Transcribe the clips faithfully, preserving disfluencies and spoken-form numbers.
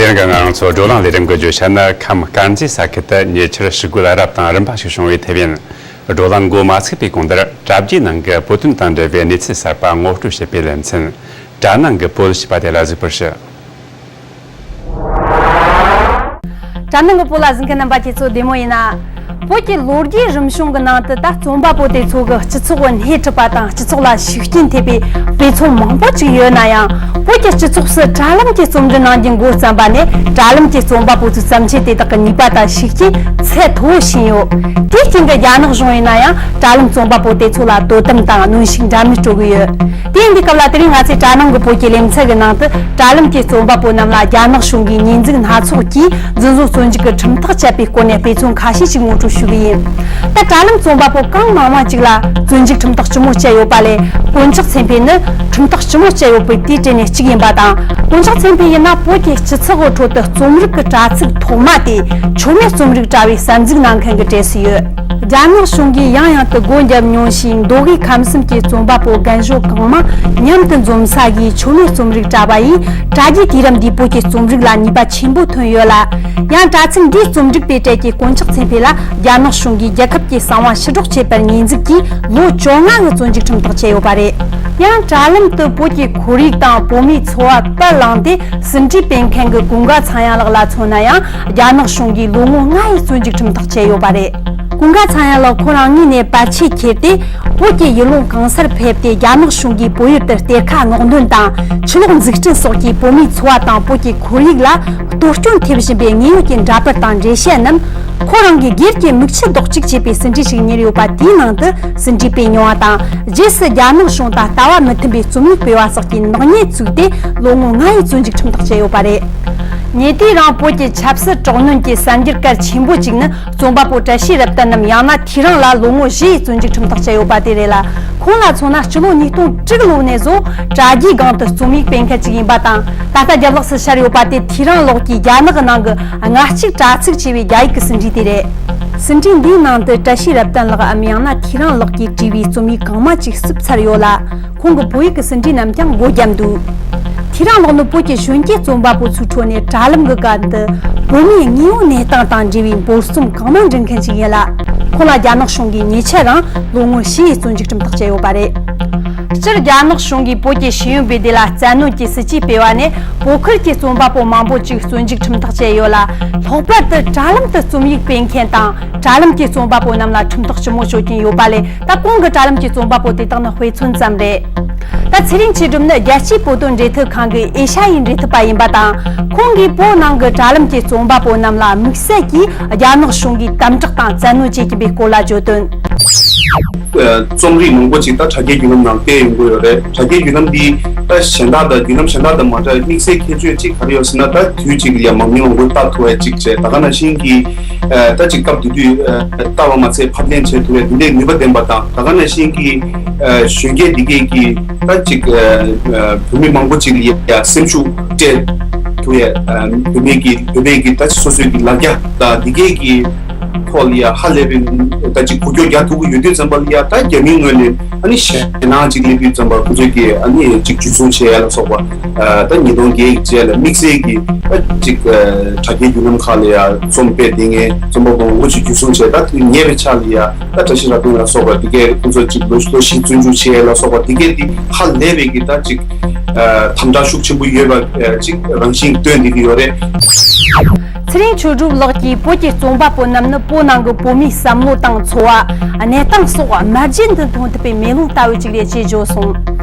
དེ་རིང་གི་ང་རང་ཚོ་བགྲོ་གླེང་ལས་རིམ་གྱི་བརྗོད་བྱ་ནི་ཁམས་དཀར་མཛེས་ས་ཁུལ་དུ་ཉེ་ཆར་ཕྱི་རྒོལ་རབ་དང་རིམ་པ་ཞིག་བྱུང་བའི་དེབ་ཡིན། བགྲོ་གླེང་འགོ་མ་ཚུགས་པའི་གོང་དུ་དྲ་རྒྱའི་ནང་གི་བོད་དོན་དང་འབྲེལ་བའི་གནས་ཚུལ་གསར་པ་ངོ་སྤྲོད་བྱེད་པའི་ལེ་ཚན། དྲ་ནང་གི་བོད་ཞེས་པ་དེ་ལ་གཟིགས་པར་ཞུ། དྲ་ནང་གི་བོད་ལ་གཟིགས་མཁན་རྣམ་པ་ཁྱེད་ཚོ་བདེ་མོ་ཡིན་ན། བོད་ཀྱི་ལོ་རྒྱུས་རིམ་བྱུང་གི་ནང་དུ་ད་རྩོམ་པ་པོ་དེ་ཚོ་གི་སྤྱི་ཚོགས་ཀྱི་སྣེ་ཁྲིད་པ་དང་སྤྱི་ཚོགས་ལ་ཤུགས་རྐྱེན་ཐེབས་པའི་དཔེ་མཚོན་མང་པོ་ཅིག་ཡོད་ན་ཡང་། བོད་ཀྱི་སྤྱི་ཚོགས་སུ་དྲ་ལམ་གྱི་རྩོམ་འབྲི་གནང་རྒྱུ་འགོ་བརྩམས་པ་ནས། དྲ་ལམ་གྱི་རྩོམ་པ་པོ་ཚོའི་བརྩམས་ཆོས་དེ་དག་གི་ནུས་པ་དང་ཤུགས་རྐྱེན་ཚད་མཐོ་བོ་ཕྱིན་ཡོད། དེའི་རྐྱེན་གྱིས་རྒྱ་ནག་གཞུང་ཡིན་ན་ཡང་དྲ་ལམ་རྩོམ་པ་པོ་དེ་ཚོ་ལ་དོ་དམ་དང་གནོན་ཤུགས་འདྲ་མིན་སྤྲོད་ཀྱི་ཡོད། དེ་ཡིན་དུས་སྐབས་ལ། དེ་རིང་ང་ཚོས་དྲ་ནང་གི་བོད་ཀྱི་ལེ་ཚན་གྱི་ནང་དུ་དྲ་ལམ་གྱི་རྩོམ་པ་པོ་རྣམས་ལ་རྒྱ་ནག་གཞུང་གིས་ཉེས་འཛུགས་སྣ་ཚོགས་ཀྱིས་འཛིན་བཟུང་བཙོན་འཇུག་གི་ཁྲིམས་ཐག་བཅད་པའི་སྐོར་ནས་དཔེ་མཚོན་ཁ་ཤས་ཤིག་ངོ་སྤྲོད་ཞུ་གི་ཡིན། ད་དྲ་ལམ་རྩོམ་པ་པོ་གང་མང་མང་ཅིག་ལ་བཙོན་འཇུག་ཁྲིམས་ཐག་ལྕི་མོ་བཅད་ཡོད་པ་ལས། དཀོན་མཆོག་མཚན་ཕུད་ནི་ཁྲིམས་ཐག་ལྕི་མོ་བཅད་ཡོད་པའི་དེའི་གྲས་ནས་གཅིག་ཡིན་པ་དང་། དཀོན་མཆོག་མཚན་ཕུད་ཡིན་ན་བོད་ཀྱི་སྤྱི་ཚོགས་ཀྱི་ཁྲོད་དུ་རྩོམ་རིག་གི་དྲ་ཚིགས་ཐོག་མ་དེ་མཆོད་མེ་རྩོམ་རིག་དྲ་བའི་གསར་འཛུགས་གནང་མཁན་གྱི་གྲས་སུ་ཡོད། རྒྱ་ནག་གཞུང་གིས་ཡང་ཡང་དུ་སྒོ་བརྒྱབ་མྱོང་ཞིང་། མདོ་དབུས་ཁམས་གསུམ་གྱི་རྩོམ་པ་པོ་རྒན་གཞོན་གང་མང་མཉམ་དུ་འཛོམས་ས་གི་མཆོད་མེ་རྩོམ་རིག་དྲ་བ་ཡིས། དྲ་རྒྱའི་དུས་རབས་འདིའི་བོད་ཀྱི་རྩོམ་རིག་ལ་ནུས་པ་ཆེན་པོ་ཐོན་ཡོད་ལ། ཡང་དྲ་ཚིགས་འདིའི་རྩོམ་སྒྲིག་པའི་གྲས་ཀྱི་དཀོན་མཆོག་མཚན་ཕུད་ལ་རྒྱ་ནག་གཞུང་གིས་རྒྱལ་ཁབ་ཀྱི་གསང་བ་ཕྱིར་སྒྲོག་བྱས་པར་ཉེས་འཛུགས་ཀྱིས་ལོ་བཅོ་ལྔ་གི་བཙོན་འཇུག་ཁྲིམས་ཐག་བཅད་ཡོད་པ་རེད། ཡང་དྲ་ལམ་དུ་བོད་ཀྱི་ཁོར་ཡུག་དང་བོད་མིའི་འཚོ་བ་པར་བླངས་ཏེ་ཟིན་བྲིས་སྤེལ་མཁན་གྱི་ཀུན་དགའ་ཚངས་དབྱངས་ལགས་ལ་མཚོན་ན་ཡང་། རྒྱ་ནག་གཞུང་གིས་ལོ་ངོ་ལྔ་ཡི་བཙོན་འཇུག་ཁྲིམས་ཐག་བཅད་ཡོད་པ་རེད། ཀུན་དགའ་ཚངས་དབྱངས་ལགས་ཁོ་རང་ངོས་ནས་བར་ཆད་ཁྱེར་ཏེ། བོད་ཀྱི་ཡུལ་ལུང་གང་སར་ཕེབས་ཏེ། རྒྱ་ནག་གཞུང་གིས་བོད་ཡུལ་དུ་གཏེར་ཁ་སྔོག་འདོན་དང་། ཆུ་ལོག་འཛུགས་སྐྲུན་སོགས་ཀྱིས་བོད་མིའི་འཚོ་བ་དང་བོད་ཀྱི་ཁོར་ཡུག་ལ་གཏོར་སྐྱོན་ཐེབས་བཞིན་པའི་དངོས་ཡོད་ཀྱི་འདྲ་པར་དང་འགྲེལ་བཤད་རྣམས། ཁོ་རང་གིས་སྒེར་གྱི་མིག་ཆུ་རྡོག་གཅིག་ཅེས་པའི་ཟིན་བྲིས་ཤིག་གཉེར་ཡོད་པ་དེའི་ནང་དུ་ཟིན་བྲིས་སྤེལ་མྱོང་བ་དང་། རྗེས་སུ་རྒྱ་ནག་གཞུང་དང་ལྟ་བ་མི་མཐུན་པའི་རྩོམ་ཡིག་སྤེལ་བ་སོགས་ཀྱི་ནག་ཉེས་བཙུགས་ཏེ། ལོ་ངོ་ལྔ་ཡི་བཙོན་འཇུག་ཁྲིམས་ཐག་བཅད་ཡོད་པ་རེད། ཉེ་དུས་རིང་བོད་ཀྱི་ཆབ་སྲིད་དྲག་གནོན་གྱི་གསར་འགྱུར་གལ་ཆེན་པོ་གཅིག་ནི། རྩོམ་པ་པོ་བཀྲ་ཤིས་རབ་བརྟན་ནམ། ཡང་ན་ཐེའུ་རང་ལ་ལོ་ངོ་བཞི་ཡི་བཙོན་འཇུག་ཁྲིམས་ཐག་བཅད་ཡོད་པ་དེ་རེད་ལ། ཁོང་ལ་མཚོན་ན་སྤྱི་ལོ་ཉིས་སྟོང་དྲུག་ལོ་ནས་བཟུང་དྲ་རྒྱའི་སྒང་དུ་རྩོམ་ཡིག་སྤེལ་མཁན་ཅིག་ཡིན་པ་དང་། ད་ལྟ་རྒྱབ་ལོགས་སུ་ཤར་ཡོད་པ་དེ་ཐེའུ་རང་ལགས་ཀྱིས་རྒྱ་ནག་གི་ནང་གི་ལྔ་གཅིག་དྲ་ཚིགས་ཅེས་པའི་རྒྱ་ཡིག་གི་ཟིན་བྲིས་དེ་རེད། ཟིན་བྲིས་འདིའི་ནང་དུ་བཀྲ་ཤིས་རབ་བརྟན་ལགས་འམ། ཡང་ན་ཐེའུ་རང་ལགས་ཀྱིས་བྲིས་པའི་རྩོམ་ཡིག་གང་མང་ཅིག་བསུབས་ཚར་ཡོད་ལ། ཁོང་གི་བོད་ཡིག་གི་ཟིན་བྲིས་རྣམས་ཀྱང་སྒོ་བརྒྱབ་འདུག། ཐེའུ་རང་ལགས་ནི་བོད་ཀྱི་གཞོན་སྐྱེས་རྩོམ་པ་པོ་ཚོའི་ཁྲོད་ནས་དྲ་ལམ་གྱི་སྒང་དུ་བོད་མིའི་དངོས་ཡོད་གནས་སྟངས་དང་འབྲེལ་བའི་འབོར་རྩོམ་གང་མང་འབྲི་མཁན་ཞིག་ཡིན་ལ། ཁོང་ལ་རྒྱ་ནག་གཞུང་གིས་ཉེ་ཆར་རང་ལོ་ངོ་བཞི་ཡི་བཙོན་འཇུག་ཁྲིམས་ཐག་བཅད་ཡོད་པ་རེད། སྤྱིར་རྒྱ་ནག་གཞུང་གིས་བོད་ཀྱི་ཤེས་ཡོན་པའི་སྡེ་ལ་བཙན་གནོན་གྱི་སྲིད་ཇུས་སྤེལ་བ་ནས། བོད་ཁུལ་གྱི་རྩོམ་པ་པོ་མང་པོ་ཅིག་བཙོན་འཇུག་ཁྲིམས་ཐག་བཅད་ཡོད་ལ། ལྷག་པར་དུ་དྲ་ལམ་དུ་རྩོམ་ཡིག་སྤེལ་མཁན་དང་། དྲ་ལམ་གྱི་རྩོམ་པ་པོ་རྣམས་ལ་ཁྲིམས་ཐག་ལྕི་མོ་གཅོད་ཀྱིན་ཡོད་པ་ལས། ད་གོང་གི་དྲ་ལམ་གྱི་རྩོམ་པ་པོ་དེ་དག་ནི་དཔེ་མཚོན་ཙམ་རེད། ད་ཚེ་རིང་ཆོས་སྒྲུབ་ནི་རྒྱལ་སྤྱིའི་བོད་དོན་འབྲེལ་མཐུད་ཁང་གི་ཨེ་ཤ་ཡའི་འབྲེལ་མཐུད་པ་ཡིན་པ་དང་། ཁོང་གིས་བོད་ནང་གི་དྲ་ལམ་གྱི་རྩོམ་པ་པོ་རྣམས་ལ་དམིགས་བསལ་གྱིས་རྒྱ་ནག་གཞུང་གིས་དམ་དྲག་དང་བཙན་གནོན་བྱེད་ཀྱིན་པའི་སྐོར་ལ་བརྗོད་དོན། རྩོམ་རིག་མང་པོ་ཅིག་ད་དྲ་རྒྱའི་བརྒྱུད་ལམ་ནང་སྤེལ་ཡོང་གི་ཡོད་རེད། དྲ་རྒྱའི་བརྒྱུད་ལམ་འདི་ད་གཞན་དག་དང་བརྒྱུད་ལམ་གཞན་དག་དང་མ་འདྲ་བའི་དམིགས་བསལ་ཁྱད་ཆོས་གཅིག་ག་རེ་ཡོད་ཟེར་ན། ད་དུས་གཅིག་ལ་ཡ་མང་མི་མང་པོས་ལྟ་ཐུབ་པ་གཅིག་བྱས། ད་ག་ནང་བཞིན་གྱི་ད་གཅིག་སྐབས་དེ་དུས་ལྟ་བ་མ་ཚད་ཕབ་ལེན་བྱེད་ཐུབ་པའི་དེ་འདྲའི་ནུས་པ་ལྡན་པ་དང་། ད་ག་ནང་བཞིན་གྱི་གཞོན་སྐྱེས་འདི་གས་ཀྱིས་ད་གཅིག་བོད་མི་མང་པོ་ཅིག་ལ་ཡ་སེམས་ཤུགས་སྤྲད་ཐུབ་པའི་བུད་མེད་ཀྱི་བོད་པའི་གི་ད་སོ་སོའི་གི་ལ་རྒྱ་དང་འདི་གས་ཀྱི་ཐོག་ལ་ཡ་ཧ་ལས་པའི་ད་ཅིག་འགུལ་སྐྱོད་རྒྱག་ཐུབ་ཀྱི་ཡོད་དུས་ཙམ་པ་ལ་ཡ། ད་རྒྱ་མིའི་ངོས་ནས་ཨ་ནི་ཞེད་སྣང་ཅིག་སླེབས་དུས་ཙམ་པ་ཁོ་ཚོས་ཀྱི་ཨ་ནི་ཅིག་འཇུ་བཟུང་བྱེད་ཡ་ལ་སོགས་པ། ད་ཉིས་སྟོང་བརྒྱད་ཀྱི་རྗེས་ལ་དམིགས་བསལ་གྱི་ད་ཅིག་དྲ་རྒྱའི་བརྒྱུད་ལམ་ཁག་ལ་ཡ་རྩོམ་སྤེལ་བསྡད་མཁན་རྩོམ་པ་པོ་མང་པོ་ཅིག་འཇུ་བཟུང་བྱས། ད་དེ་ཉེ་བའི་ཆར་ལ་ཡ་ད་བཀྲ་ཤིས་རབ་བརྟན་ལ་སོགས་པ་འདི་གས་ཁོ་ཚོ་ཅིག་ལོ་ལོ་བཞི་བཙོན་འཇུག་བྱེད་ཡ་ལ་སོགས་པ་འདི་གས་དེ་ཧ་ལས་པའི་གི་ད་ཅིག་དམ་དྲག་ཤུགས་ཆེན་པོ་ཡོད་པ་ཅིག་རང་བཞིན་སྟོན་བསྡད་ཀྱི་ཡོད་རེད། ཚེ་རིང་ཆོས་སྒྲུབ་ལགས་ཀྱིས་བོད་ཀྱི་རྩོམ་པ་པོ་རྣམས་ནི་བོད་ནང་གི་བོད་མིའི་བསམ་བློ་དང་འཚོ་བ། གནས་སྟངས་སོགས་མར་རྒྱུད་དུ་མཐོང་ཐུབ་པའི་མེ་ལོང་ལྟ་བུ་ཅིག་རེད་ཅེས་བརྗོད་སོང་།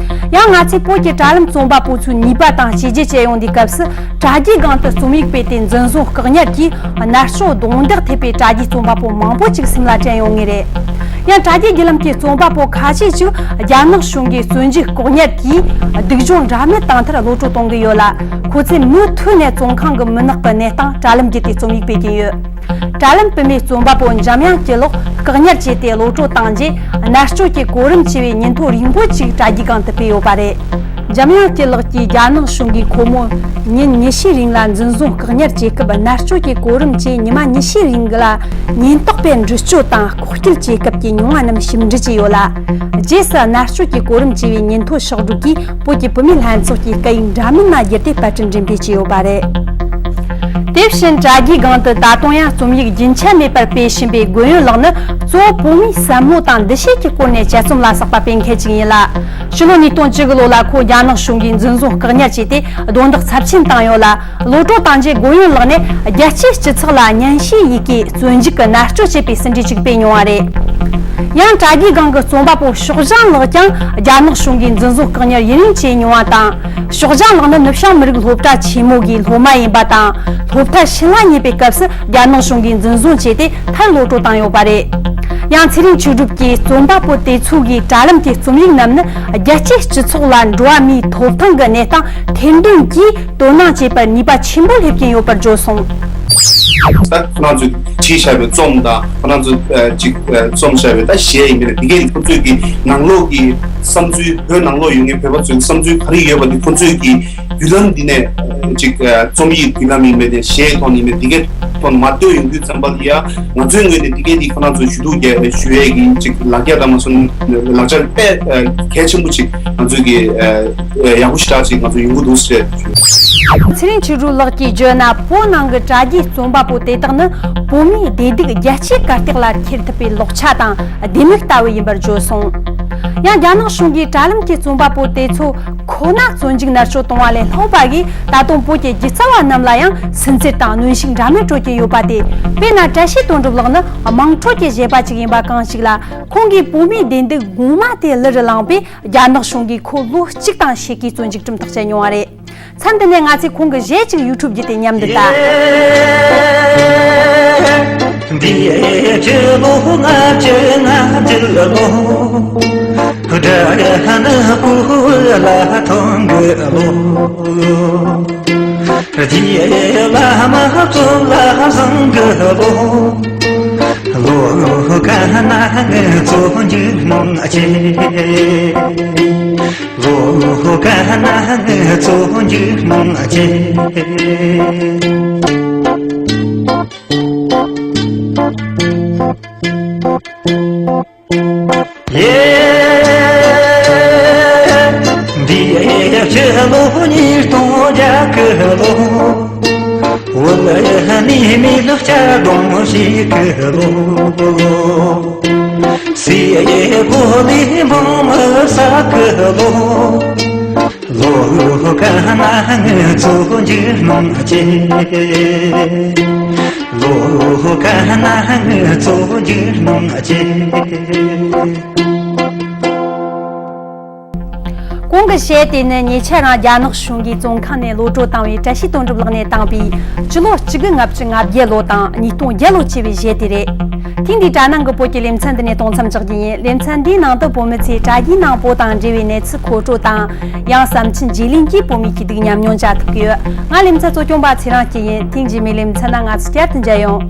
ཡང་ང་ཚོས་བོད་ཀྱི་དྲ་ལམ་རྩོམ་པ་པོ་ཚོའི་ནུས་པ་དང་བྱས་རྗེས་བཅད་ཡོང་དུས་སྐབས་སུ། དྲ་རྒྱའི་སྒང་དུ་རྩོམ་ཡིག་སྤེལ་ཏེ་འཛིན་བཟུང་བཀག་ཉར་གྱིས་མནར་གཅོད་རྡུང་རྡེག་ཐེབས་པའི་དྲ་རྒྱའི་རྩོམ་པ་པོ་མང་པོ་ཅིག་སེམས་ལ་དྲན་ཡོང་ངེས་རེད། ཡང་དྲ་རྒྱའི་བརྒྱུད་ལམ་གྱི་རྩོམ་པ་པོ་ཁ་ཤས་ཤིག་རྒྱ་ནག་གཞུང་གིས་བཙོན་འཇུག་བཀག་ཉར་གྱིས་སྡུག་སྦྱོང་འདྲ་མིན་བཏང་མཐར་གློད་གྲོལ་གཏོང་གི་ཡོད་ལ། ཁོ་ཚོས་མུ་མཐུད་ནས་བཙོན་ཁང་གི་མུན་ནག་གི་གནས་སྟངས་དྲ་ལམ་བརྒྱུད་དེ་རྩོམ་ཡིག་སྤེལ་གྱིན་ཡོད། དྲ་ལམ་བུད་མེད་རྩོམ་པ་པོ་འཇམ་དབྱངས་སྐྱིད་ལགས་བཀག་ཉར་བྱས་ཏེ་གློད་གྲོལ་བཏང་རྗེས། མནར་གཅོད་ཀྱི་གོ་རིམ་ཆེ་བའི་ཉིན་ཐོ་རིང་པོ་ཅིག་དྲ་རྒྱའི་སྒང་དུ་སྤེལ་ཡོད་པ་རེད། འཇམ་དབྱངས་སྐྱིད་ལགས་ཀྱིས་རྒྱ་ནག་གཞུང་གིས་ཁོ་མོ་ཉིན་ཉི་ཤུའི་རིང་ལ་འཛིན་བཟུང་བཀག་ཉར་བྱེད་སྐབས། མནར་གཅོད་ཀྱི་གོ་རིམ་བཅས་ཉི་མ་ཉི་ཤུའི་རིང་ལ་ཉེན་རྟོག་པས་འདྲི་གཅོད་དང་ལྐོག་སྐྱིལ་བྱེད་སྐབས་ཀྱི་མྱོང་བ་རྣམས་ཞིབ་འབྲི་བྱས་ཡོད་ལ། རྗེས་སུ་མནར་གཅོད་ཀྱི་གོ་རིམ་ཅེས་པའི་ཉིན་ཐོ་ཕྱོགས་བསྒྲིགས་ཀྱིས་བོད་ཀྱི་བུད་མེད་ལྷན་ཚོགས་ཀྱི་སྐད་ཡིག་འདྲ་མིན་ལ་བསྒྱུར་ཏེ་པར་སྐྲུན་འགྲེམས་སྤེལ་བྱས་ཡོད་པ་རེད། དེ་བཞིན་དྲ་རྒྱའི་སྒང་དུ་ད་དུང་ཡང་རྩོམ་ཡིག་རྒྱུན་ཆད་མེད་པར་སྤེལ་བཞིན་པའི་སྒོ་ཡོན་ལགས་ནི། གཙོ་བོ་བོད་མིའི་བསམ་བློ་དང་འདུ་ཤེས་ཀྱི་སྐོར་ནས་དཔྱད་རྩོམ་ལ་སོགས་པ་སྤེལ་མཁན་ཅིག་ཡིན་ལ། ཕྱི་ལོ་ཉིས་སྟོང་བཅུ་དགུ་ལོ་ལ་ཁོ་རྒྱ་ནག་གཞུང་གིས་འཛིན་བཟུང་བཀག་ཉར་བྱས་ཏེ། རྡུང་རྡེག་ཚབས་ཆེན་བཏང་ཡོད་ལ། གློད་གྲོལ་བཏང་རྗེས་སྒོ་ཡོན་ལགས་ནས་རྒྱལ་སྤྱིའི་སྤྱི་ཚོགས་ལ་སྙན་ཞུའི་ཡི་གེ་བཙོན་འཇུག་གི་མནར་གཅོད་བྱས་པའི་ཟིན་བྲིས་ཅིག་སྤེལ་མྱོང་བ་རེད། ཡང་དྲ་རྒྱའི་སྒང་གི་རྩོམ་པ་པོ་ཕྱོགས་བཞང་ལགས་ཀྱང་རྒྱ་ནག་གཞུང་གིས་འཛིན་བཟུང་བཀག་ཉར་ཡུན་རིང་བྱས་མྱོང་བ་དང་། ཕྱོགས་བཞང་ལགས་ནི་ནུབ་བྱང་མི་རིགས་སློབ་གྲྭ་ཆེན་མོ་གི་སློབ་མ་ཡིན་པ་དང་། སློབ་མཐར་ཕྱིན་ལ་ཉེ་བའི་སྐབས་སུ་རྒྱ་ནག་གཞུང་གིས་འཛིན་བཟུང་བྱས་ཏེ། མཐར་གློད་གྲོལ་བཏང་ཡོད་པ་རེད། ཡང་ཚེ་རིང་ཆོས་གྲུབ་ཀྱིས་རྩོམ་པ་པོ་དེ་ཚོ་གི་དྲ་ལམ་གྱི་རྩོམ་ཡིག་རྣམས་ནི་རྒྱལ་སྤྱིའི་སྤྱི་ཚོགས་ལ་འགྲོ་བ་མིའི་ཐོབ་ཐང་གི་གནས་སྟངས་ཐེར་འདོན་གྱིས་དོ་སྣང་བྱེད་པར་ནུས་པ་ཆེན་པོ་སླེབས་ཀྱིན་ཡོད་པར་བརྗོད་སོང་། ད་ཁོ་རང་ཚོས་བྲིས་བཞག་པའི་རྩོམ་དང་ཁོ་རང་ཚོས་ཅིག་རྩོམ་བཞག་པའི་ད་གཞས་ཡིན་པས་ན། དེ་གས་ཁོ་ཚོས་ཀྱི་ནང་ལོགས་ཀྱི་བསམ་ཚུལ། བོད་ནང་ལོགས་ཡོད་མཁན་བོད་པ་ཚོའི་བསམ་ཚུལ་ག་རེ་ཡོད་པ་དེ་ཁོ་ཚོས་ཀྱི་བརྒྱུད་ལམ་འདི་ནས་ཅིག་རྩོམ་ཡིག་བརྒྱུད་ལམ་ཡིན་པས་ན། གཞས་ཐོག་ནས་ཡིན་པས། དེ་གས་ཐོག་མ་བཏོན་ཡོང་དུས་ཙམ་པ་ལ་ཡ། ང་ཚོའི་ངོས་ནས་དེ་གས་དེ་ཁོ་རང་ཚོ་ཞུ་གཏུག་རྒྱག་ཞུ་ཡས་ཀྱི་ཅིག་ལག་ཆ་དང་མ་སོང་ལག་ཆ་དཔེ་གལ་ཆེན་པོ་ཅིག་ང་ཚོས་ཀྱི་ཡག་པོ་ཞེ་དྲག་ཅིག་ང་ཚོ་ཡོང་གི་འདུག་ཟེར། ཚེ་རིང་ཆོས་གྲུབ་ལགས་ཀྱིས་བརྗོད་ན། བོད་ནང་གི་དྲ་རྒྱའི་རྩོམ་པ་པོ་དེ་དག་ནི་བོད་མིའི་བདེ་སྡུག་རྒྱལ་སྤྱིའི་གར་སྟེགས་ལ་འཁྱེར་ཐུབ་པའི་ལོག་ཆ་དང་ལྡེ་མིག་ལྟ་བུ་ཡིན་པར་བརྗོད་སོང་། ཡང་རྒྱ་ནག་གཞུང་གིས་དྲ་ལམ་གྱི་རྩོམ་པ་པོ་དེ་ཚོ་ཁོ་ན་བཙོན་འཇུག་མནར་གཅོད་གཏོང་བ་ལས་ལྷག་པ་གིས། ད་དུང་བོད་ཀྱི་སྒྱུ་རྩལ་བ་རྣམས་ལ་ཡང་སུན་གཙེར་དང་གནོན་ཤུགས་འདྲ་མིན་སྤྲོད་ཀྱིན་ཡོད་པ་སྟེ། དཔེར་ན་བཀྲ་ཤིས་དོན་གྲུབ་ལགས་ནི་དམངས་ཁྲོད་ཀྱི་གཞས་པ་ཅིག་ཡིན་པ་གང་ཞིག་ལ། ཁོང་གིས་བོད་མིའི་བདེ་སྡུག་ངོ་མ་དེ་གླུ་རུ་བླངས་པས། རྒྱ་ནག་གཞུང་གིས་ཁོ་ལོ་གཅིག་དང་ཕྱེད་ཀའི་བཙོན་འཇུག་གྲུབ་མཐའ་བཅད་མྱོང་བ་རེད། མཚམས་འདི་ནས་ང་ཚོས་ཁོང་གི་གཞས་གཅིག་ཡུ་ཊུབ་བརྒྱུད་དེ་མཉམ་དུ་ལྟ། འདི་ཡི་ལོ་ལྔ་བཅུ་ང་བཅུ་ལོ། དགྲ་ཡང་ནི་བུ་ལ་ཐོན་གི་ལོ། རྗེ་བླ་མ་གཙུག་ལག་བཟང་གི་ལོ། ལོ་ག་ན་ངི་བཙོན་འཇུག་གནང་བྱེད། ལོ་ག་ན་ངི་བཙོན་འཇུག་གནང་བྱེད། ཡེ། འདི་ཡི་ཕྱི་ལོ་ཉིས་སྟོང་བརྒྱ་གི་ལོ། བོད་ནས་མི་ལ་སྐྱ་གདོང་ཞིག་གི་ལོ། སྲིད་ཡི་གོ་ལའི་འབངས་མི་ས་གི་ལོ། ལོ་ག་ན་ངི་བཙོན་འཇུག་གནང་བྱེད། ལོ་ག་ན་ངི་བཙོན་འཇུག་གནང་བྱེད། གོང་གི་གཞས་དེ་ནི་ཉེ་ཆར་རང་རྒྱ་ནག་གཞུང་གིས་བཙོན་ཁང་ནས་གློད་གྲོལ་བཏང་བའི་བཀྲ་ཤིས་དོན་གྲུབ་ལགས་ནས་བཏང་པའི་ཕྱི་ལོ་གཅིག་དགུ་ལྔ་བཅུ་ང་བརྒྱད་ལོ་དང་ཉིས་སྟོང་བརྒྱད་ལོ་བཅས་པའི་གཞས་དེ་རེད། ཐེངས་འདིའི་དྲ་ནང་གི་བོད་ཀྱི་ལེ་ཚན་འདི་ནས་གཏོང་མཚམས་འཇོག་རྒྱུ་ཡིན། ལེ་ཚན་འདིའི་ནང་དུ་བོད་མི་ཚོས་དྲ་རྒྱའི་ནང་བོད་དང་འབྲེལ་བའི་གནས་ཚུལ་མཁོ་སྤྲོད་དང་། ཡང་བསམ་འཆར་བརྗེ་ལེན་གྱིས་བོད་མིའི་སྐྱིད་སྡུག་ཉམས་མྱོང་བྱ་ཐུབ་ཀྱི་ཡོད། ང་ལེ་ཚན་གཙོ་སྐྱོང་པ་ཚེ་རིང་སྐྱིད་ཡིན། ཐེངས་རྗེས་མའི་ལེ་ཚན་ནང་ང་ཚོ་བསྐྱར་དུ་མཇལ་ཡོང་།